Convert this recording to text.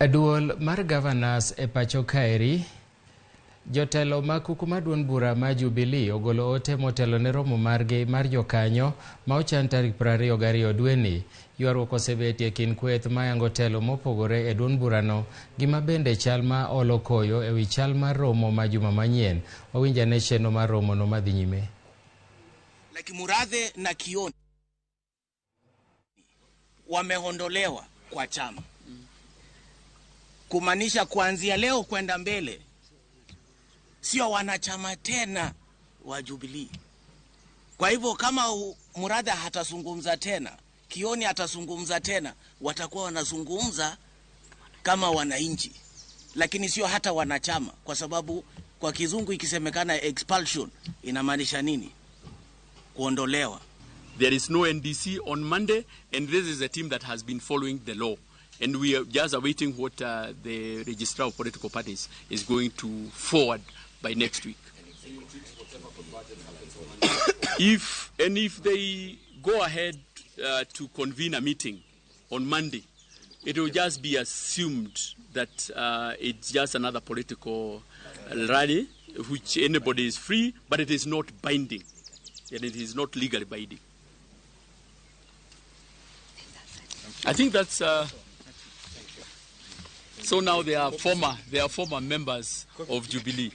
Duol mar Governors e pacho kaeri, jotelo ma kuku mar duond bura ma Jubilee ogolo ote motelo ne romo margi mar jokanyo ma ochan tarik 22 dweni. Ywaruok osebetie e kind kweth mayango telo mopogore e duond burano, gima bende chal ma olo koyo e wi chal mar romo ma juma manyien. Wawinj ane chenro mar romono madhi nyime. Like Murathe na Kioni wameondolewa kwa chama, kumaanisha kuanzia leo kwenda mbele sio wanachama tena wa Jubilee. Kwa hivyo kama Murathe hatazungumza tena, Kioni atazungumza tena, watakuwa wanazungumza kama wananchi, lakini sio hata wanachama, kwa sababu kwa kizungu ikisemekana expulsion inamaanisha nini? Kuondolewa. There is no NDC on Monday, and this is a team that has been following the law. And we are just awaiting what the Registrar of Political Parties is going to forward by next week. If they go ahead to convene a meeting on Monday, it will just be assumed that it's just another political rally, which anybody is free, but it is not binding, and it is not legally binding. I think that's... So now they are former members of Jubilee.